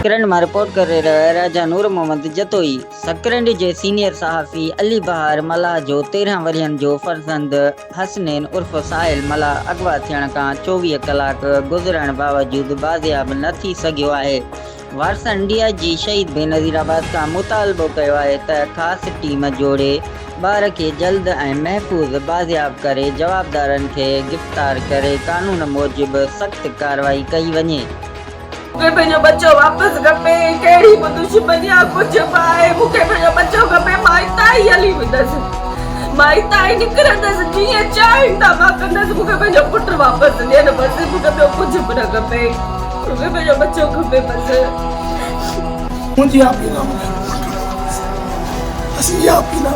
سڪرنڊ مان رپورٽ ڪري رهيو آهي راجا نور محمد جتوئي. سڪرنڊ جي سينيئر صحافي علي بهار ملاح جو 13 ورهين جو فرزند حسنين عرف ساحل ملاح اغوا ٿيڻ کان 24 ڪلاڪ گذرڻ باوجود بازياب نه ٿي سگهيو آهي. وارثن ڊي I جي شهيد بينظير آباد کان مطالبو ڪيو آهي ته خاص ٽيم جوڙي ٻار کي جلد ۽ محفوظ بازياب ڪري جوابدارن کي گرفتار ڪري قانون موجب سخت ڪارروائي ڪئي وڃي. مون کي پنهنجو ٻچو واپس کپي، ڪهڙي به دشمني آ ڪجهه به آهي مون کي پنهنجو ٻچو کپي، مان هتان ئي هلي ويندس، مان هتان ئي نڪرندس، جيئن چاهين ٿا مان ڪندس، مون کي پنهنجو پٽ واپس ڏين بس، مون کي ٻيو ڪجهه به نه کپي، مون کي پنهنجو ٻچو کپي بس. منهنجي اها اپيل آ مون کي پٽ واپس ڏين بس اها اپيل آ.